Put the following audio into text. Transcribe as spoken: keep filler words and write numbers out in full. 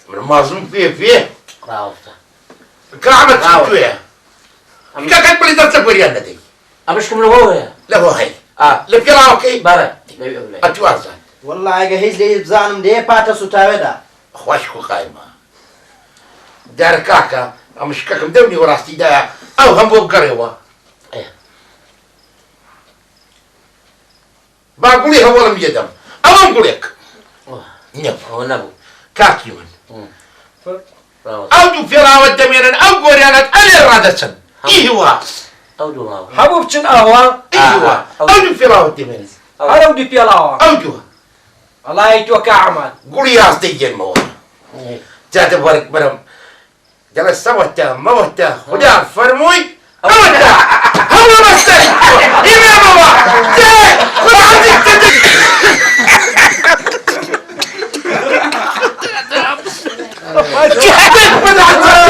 Min mazlûm pê pê. Rawsta. Ka Ehmed Raw. Tu ye. Em Ka ket bilî dest li beriyan nedey. Em şkim li ho ye. Li ho hey. A. Li piyalawekî. Bare. Lê öyle. A tu azad. Wallahî, ege hêz lê bizanim dê pata sutave da. Xweş ku qayma. Der kaka, em şikekim dewnî û rastî daya. Ew hem bo gerê wa. Eh. Ba gulî hewalim yedem. Ewan gulek. Oh. Ne. O nebû. Kakî min. Hı. Bravo. Ew du pêrawet demêrin, ew goryanet, elê radesin. Ha. Î hiwa. Ew du ma. Hebû biçin awa. Î hiwa. Aha. Ew du pêrawet demêrin. Her ew du pêlawa. Ew du. Allah tu ka amal. Gulî yastê gelme wa. Hı. Cade barik berim. Gele sewete, mewete, Xuda fermûy, ewete! Hewle mesteri! Îmê baba! Tê! Xuda dik tedik! Dik bida!